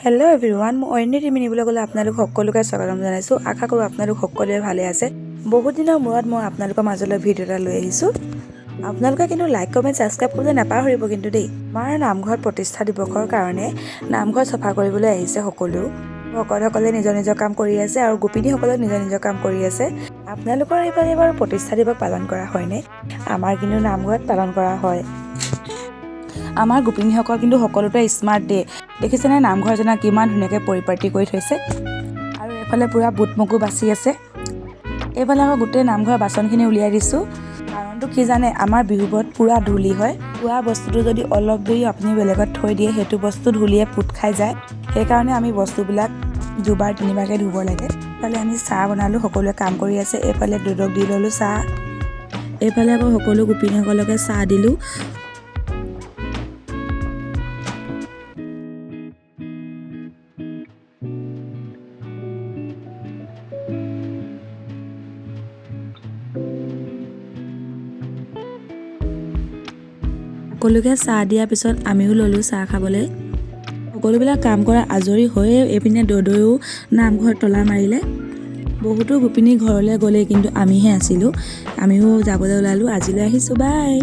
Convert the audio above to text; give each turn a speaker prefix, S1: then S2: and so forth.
S1: Hello' everyone, মই অন্য ৰিমিনি গ'লে আপোনালোক সকলোকে স্বাগতম জনাইছোঁ। আশা কৰোঁ আপোনালোক সকলোৱে ভালে আছে। বহুত দিনৰ মূৰত মই আপোনালোকৰ মাজলৈ ভিডিঅ' এটা লৈ আহিছোঁ। আপোনালোকে কিন্তু লাইক, কমেণ্ট, ছাবস্ক্ৰাইব কৰিবলৈ নাপাহৰিব কিন্তু দেই। আমাৰ নামঘৰত প্ৰতিষ্ঠা দিৱসৰ কাৰণে নামঘৰ চফা কৰিবলৈ আহিছে সকলো। ভকতসকলে নিজৰ নিজৰ কাম কৰি আছে আৰু গোপিনীসকলেও নিজৰ নিজৰ কাম কৰি আছে। আপোনালোকৰ এইফালে বাৰু প্ৰতিষ্ঠা দিৱস পালন কৰা হয়নে? আমাৰ কিন্তু নামঘৰত পালন কৰা হয়। আমাৰ গোপিনীসকল কিন্তু সকলোতে স্মাৰ্ট দেই। দেখিছেনে নামঘৰজনা কিমান ধুনীয়াকৈ পৰিপাটি কৰি থৈছে। আৰু এইফালে পূৰা বুট মগু বাচি আছে। এইফালে আকৌ গোটেই নামঘৰৰ বাচনখিনি উলিয়াই দিছোঁ। কাৰণটো কি জানে? আমাৰ বিহুবোৰত পূৰা ধূলি হয়। খোৱা বস্তুটো যদি অলপ দেৰি আপুনি বেলেগত থৈ দিয়ে, সেইটো বস্তু ধূলিয়ে পোত খাই যায়। সেইকাৰণে আমি বস্তুবিলাক দুবাৰ তিনিবাৰকৈ ধুব লাগে। এইফালে আমি চাহ বনালোঁ, সকলোৱে কাম কৰি আছে। এইফালে দুদক দি ল'লোঁ চাহ। এইফালে আকৌ সকলো গোপিনীসকলকে চাহ দিলোঁ। সকলোকে চাহ দিয়াৰ পিছত আমিও ল'লোঁ চাহ খাবলৈ। সকলোবিলাক কাম কৰা আজৰি হৈয়ে এইপিনে দদৈও নামঘৰত তলা মাৰিলে। বহুতো গোপিনী ঘৰলৈ গ'লেই, কিন্তু আমিহে আছিলোঁ। আমিও যাবলৈ ওলালোঁ। আজিলৈ আহিছোঁ, বাই।